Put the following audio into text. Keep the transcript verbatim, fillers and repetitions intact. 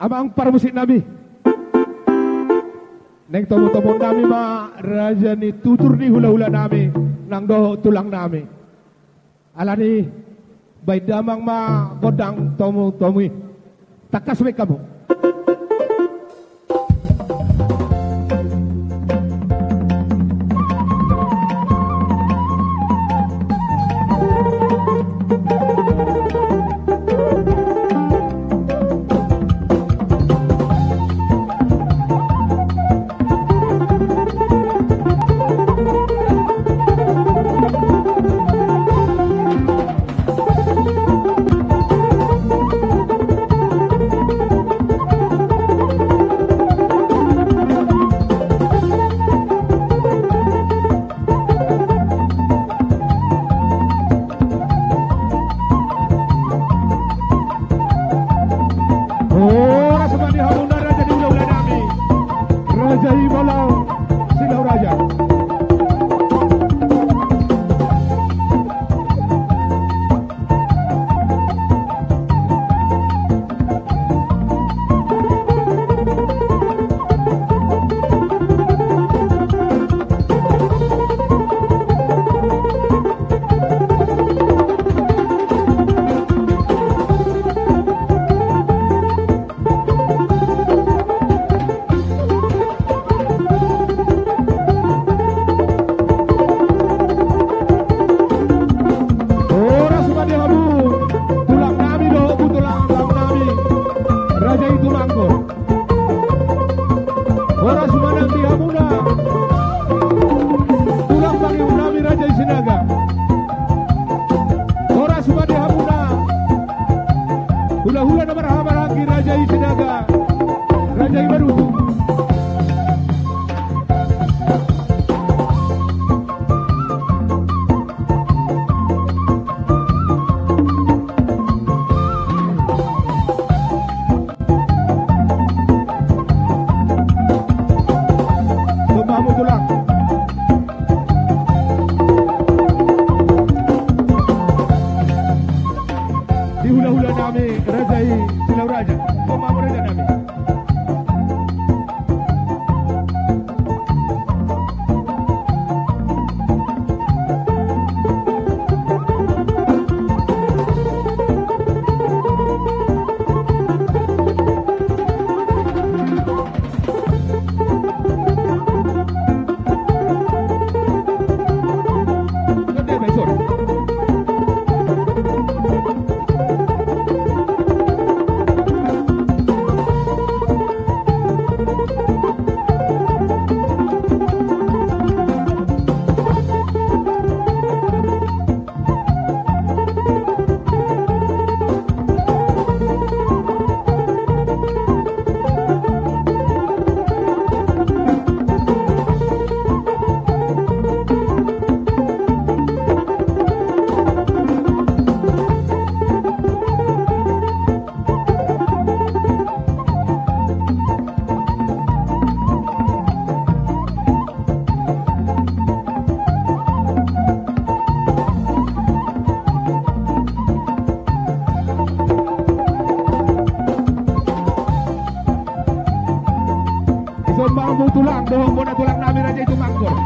Amang parmusik nami, naeng tomu-tomu nami ma raja ni tutur ni hula-hula nami nang dohot tulang nami. Alani baen damang ma gondang tomu-tomu i. Tangkas baen hamu. Horas ma di hamuna raja ni hula-hula nami, raja i Malang Silau Raja. Horas ma di hamu tulang nami dohot tulang nami, raja i Tumangkor. Horas ma nang di hamuna tulang pangihut nami, raja i Sinaga. Horas ma di hamuna hula-hula na marhahamaranggi, raja i Sinaga, raja i Marutu. Tumbang hamu tulang. Di hula-hula nami raja i Silau Raja. Tumbang hamu raja nami. Tumbang hamu tulang dohot bona tulang nami raja i Tumangkor.